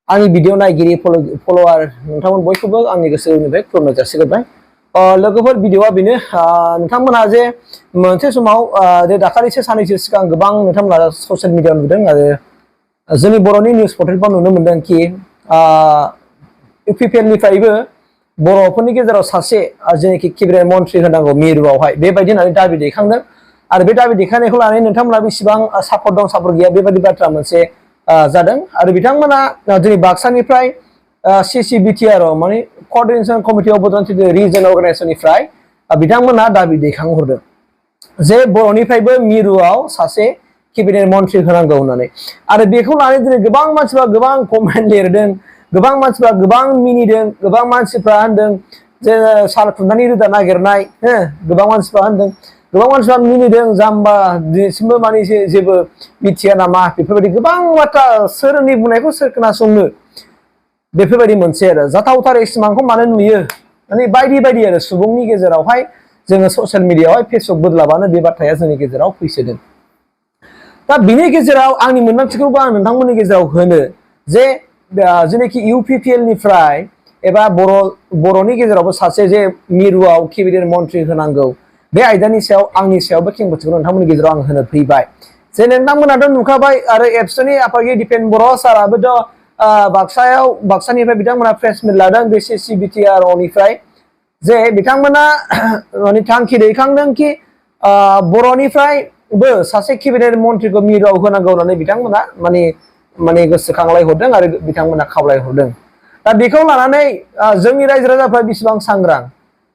आंनि भिडिअ नायगिरि फलोवार नोंथांमोन बयखौबो आंनि गोसोनिफ्राय खुलुमनाय जासिगोरबाय। लोगोफोर भिडिअआ बेनो नोंथांमोनहा जे मोनसे समाव जे दाखालिसो साननैसो सिगां गोबां नोंथांमोना ससियेल मिडियाआव नुदों आरो जोंनि बर'नि निउस पर्टेलफ्राव नुनो मोनदों कि इउपिपिएलनिफ्रायबो बर'फोरनि गेजेराव सासे जेनाखि केबिनेट मन्त्रि होनांगौ मिरुआवहाय बेबायदि होननानै दाबि दैखांदों आरो बे दाबि दैखांनायखौ लानानै नोंथांमोना बेसेबां सापर्ट दं सापर्ट गैया बेबायदि बाथ्रा मोनसे जादों आरो बिथांमोना दिनै बाक्सानिफ्राय CCBTR माने coordination committee of Bodoland region अर्गानाइजेशननिफ्राय बिथांमोना दाबि दैखांहरदों जे बर'निफ्रायबो मिरुआव सासे केबिनेट मन्त्रि होनांगौ होननानै आरो बेखौ लानानै दिनै गोबां मानसिफ्रा गोबां कमेन्ट लिरदों गोबां मानसिफ्रा गोबां मिनिदों गोबां मानसिफ्रा होनदों जे साल खुन्थानि रोदा नागिरनाय गोबां मानसिफ्रा होनदों गोबां मानसिफ्रा मिनिदों जाम्बा दिनैसिमबो माने जेबो मिथिया नामा बेफोरबायदि गोबां बाथ्रा सोरनि बुंनायखौ सोर खोनासंनो बेफोरबायदि मोनसे आरो जाथावथारै सिमांखौ मानो नुयो माने बायदि बायदि आरो सुबुंनि गेजेरावहाय जोङो ससियेल मिडियाआवहाय फेसबुक बोदलाबानो बे बाथ्राया जोंनि गेजेराव फैसोदों। दा बिनि गेजेराव आंनि मोनदांथिखौबो आं नोंथांमोननि गेजेराव होनो जे जेनाखि इउपिपिएलनिफ्राय एबा बर'नि गेजेरावबो सासे जे मिरुआव केबिनेट मन्त्रि होनांगौ बे आयदानि सायाव आंनि सायावबो खेंफोरथिखौ नोंथांमोननि गेजेराव आं होनो फैबाय जे नोंथांमोनाथ' नुखाबाय आरो एबसुनि आफादगिरि दिपेन बर' साराबोथ' बाक्सानिफ्राय बिथांमोना प्रेस मिट लादों बे CCBTRनिफ्राय जे बिथांमोना माने थांखि दैखांदों कि बर'निफ्रायबो सासे केबिनेट मन्त्रिखौ मिरुआव होनांगौ होननानै बिथांमोना माने गोसोखांलाय हरदों आरो बिथांमोना खावलायहरदों। दा बेखौ लानानै जोंनि रायजो राजाफ्रा बेसेबां सांग्रां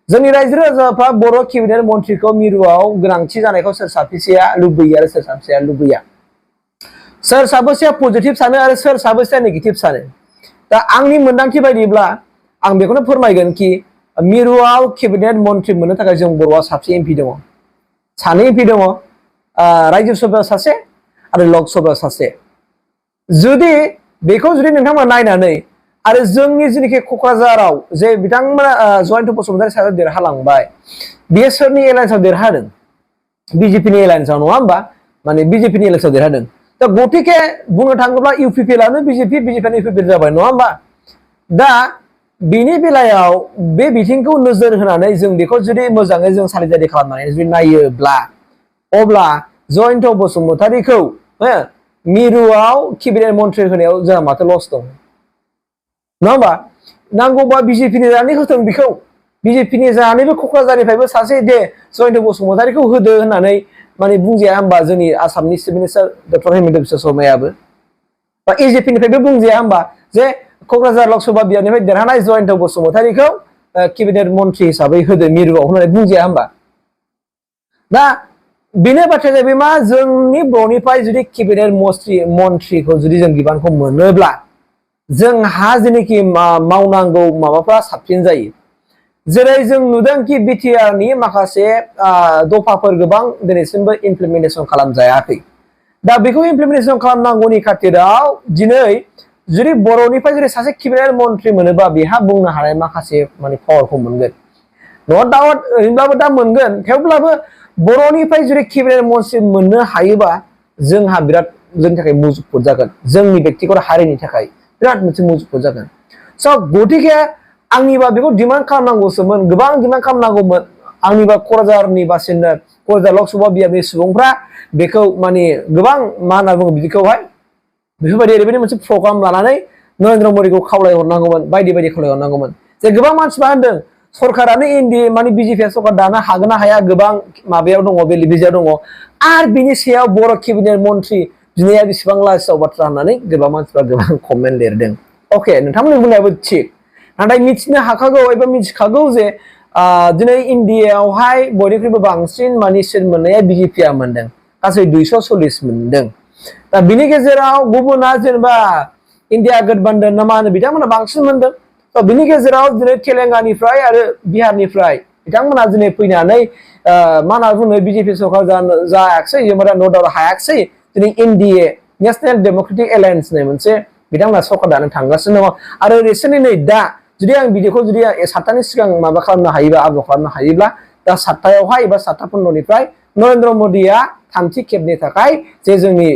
जोंनि रायजो राजाफ्रा बर' केबिनेट मन्त्रिखौ मिरुआव गोनांथि जानायखौ सोर साबेसेया लुबैयो आरो सोर साबेसेया लुबैया सोर साबेसेया पजिटिभ सानो आरो सोर साबेसेया नेगेटिभ सानो दा आंनि मोनदांथि बायदिब्ला आं बेखौनो फोरमायगोन कि मिरुआव केबिनेट मन्त्रि मोननो थाखाय जों बर'आ साबसे एमपि दङ सानै एमपि दङ रायजो सभायाव सासे आरो लक सभायाव सासे जुदि बेखौ जुदि नोंथांमोना नायनानै आरो जोंनि जेनाखि क'क्राझाराव जे बिथांमोना जयन्त बसुमतारी सासे देरहालांबाय बियो सोरनि एलायन्सआव देरहादों बिजेपिनि एलायन्सआव नङा होमबा माने बिजेपिनि एलायन्सआव देरहादों दा गतिके बुंनो थाङोब्ला इउपिपिएलआनो बिजेपिआनो इउपिपिएल जाबाय नङा होमबा दा बेनि बेलायाव बे बिथिंखौ नोजोर होनानै जों बेखौ जुदि मोजाङै जों सालिजारि खालामनानै जुदि नायोब्ला अब्ला जयन्त बसुमतारीखौ मिरुआव केबिनेट मन्त्रि होनायाव जोंहा माथो लस दं नङा होमबा नांगौबा बिजेपिनि जानानै होथों बेखौ बिजेपिनि जानानैबो क'क्राझारनिफ्रायबो सासे दे जयन्त बसुमतारीखौ होदो होननानै माने बुंजाया होमबा जोंनि आसामनि chief minister doctor Himanta Biswa शर्मायाबो बा एजेपिनिफ्रायबो बुंजाया होमबा जे क'क्राझार लकसभा बियाबनिफ्राय देरहानाय जयन्त बसुमतारीखौ केबिनेट मन्त्रि हिसाबै होदो मिरुआव होननानै बुंजाया होमबा दा बेनो बाथ्राया जाहैबाय मा जोंनि बर'निफ्राय जुदि केबिनेट मन्त्रिखौ जुदि जों बिबानखौ मोनोब्ला जोंहा जेनाखि मावनांगौ माबाफ्रा साबसिन जायो जेरै जों नुदों कि बिटिआरनि माखासे दफाफोर गोबां दिनैसिमबो इमप्लिमेन्टेसन खालामजायाखै दा बेखौ इमप्लिमेन्टेसन खालामनांगौनि खाथिराव दिनै जुदि बर'निफ्राय जुदि सासे केबिनेट मन्त्रि मोनोबा बेहा बुंनो हानाय माखासे माने पावारखौ मोनगोन नट डाउट ओरैनोब्लाबो दा मोनगोन थेवब्लाबो बर'निफ्राय जुदि केबिनेट मन्त्रि मोननो हायोबा जोंहा बिराद जोंनि थाखाय मुजुफुर जागोन जोंनि बेक्तिगत हारिनि थाखाय बिराद मोनसे मुजुफुर जागोन स' गतिके आंनिबा बेखौ डिमान्ड खालामनांगौसोमोन गोबां डिमान्ड खालामनांगौमोन आंनिबा क'क्राझारनि बासिन्दा क'क्राझार लकसभा बियाबनि सुबुंफ्रा बेखौ माने गोबां मा होनना बुङो बिदिखौहाय बेफोरबायदि ओरैबायदि मोनसे प्रग्राम लानानै नरेन्द्र मदिखौ खावलायहरनांगौमोन बायदि बायदि खावलायहरनांगौमोन जे गोबां मानसिफ्रा होनदों सरकारानो माने बिजेपिआ सरकार दानो हागोन ना हाया गोबां माबायाव दङ बेले बेजेआव दङ आरो बिनि सायाव बर' केबिनेट मन्त्रि बिनाया बेसेबां लाजिथाव बाथ्रा होननानै गोबां मानसिफ्रा गोबां कमेन्ट लिरदों अके नोंथांमोननि बुंनायाबो थिग नाथाय मिथिनो हाखागौ एबा मिथिखागौ जे दिनै इण्डियाआवहाय बयनिख्रुइबो बांसिन माने सिट मोननाया बिजेपिआ मोनदों गासै 240 मोनदों दा बिनि गेजेराव गुबुना जेनेबा इण्डिया गठबन्धन ना मा होनो बिथांमोना बांसिन मोनदों दा बिनि गेजेराव दिनै तेलेंगानानिफ्राय आरो बिहारनिफ्राय बिथांमोना दिनै फैनानै मा होनना बुङो बिजेपि सरकार जायाखिसै जेनेबा नो डाउट हायाखिसै दिनै एनडिए नेशनेल डेम'क्रेटिक एलायन्स होननाय मोनसे बिथांमोना सरकार दानो थांगासिनो दङ आरो रिसेन्टलि नै दा जुदि आं भिडिअखौ जुदि 7टानि सिगां माबा खालामनो हायोबा आपल'ड खालामनो हायोब्ला दा 7टायावहाय एबा 7:15निफ्राय नरेन्द्र मदिया थामथि खेबनि थाखाय जे जोंनि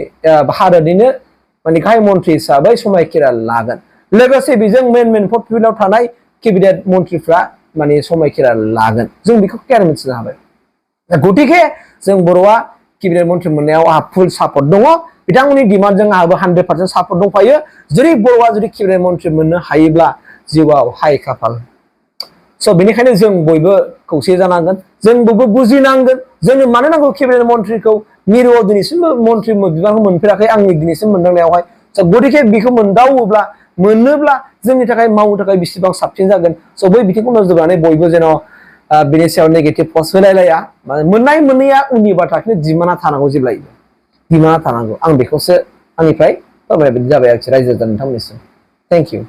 भारतनिनो माने गाहाय मन्त्रि हिसाबै समायखिरा लागोन लोगोसे बेजों मेन पर्टफलिय'आव थानाय केबिनेट मन्थ्रिफ्रा माने समायखिरा लागोन जों बेखौ क्लियार मिथिनो हाबाय गतिके जों बर'आ केबिनेट मन्थ्रि मोननायाव आहा फुल सापर्ट दङ बिथांमोननि डिमान्डजों आहाबो 100% सापर्ट दंफायो जुदि बर'आ जुदि केबिनेट मन्थ्रि मोननो हायोब्ला जिउआव हाय खाफाल स' बेनिखायनो जों बयबो खौसे जानांगोन जों बयबो बुजिनांगोन जोंनो मानो नांगौ केबिनेट मन्थ्रिखौ मिरुआव दिनैसिमबो मन्थ्रि बिबानखौ मोनफेराखै आंनि दिनैसिम मोनदांनायावहाय स' गतिके बेखौ मोनदावोब्ला मोनोब्ला जोंनि थाखाय मावनो थाखाय बेसेबां साबसिन जागोन स' बै बिथिंखौ नोजोर होनानै बयबो जेन' बिनि सायाव नेगेटिभ पस्ट होलायलाया मोननाय मोनैया उननि बाथ्रा खिन्थु डिमान्डआ थानांगौ जेब्लायबो डिमान्डआ थानांगौ आं बेखौसो आंनिफ्राय फोरमायनाय जाबाय आरोखि रायजो राजा नोंथांमोननिसिम थेंक इउ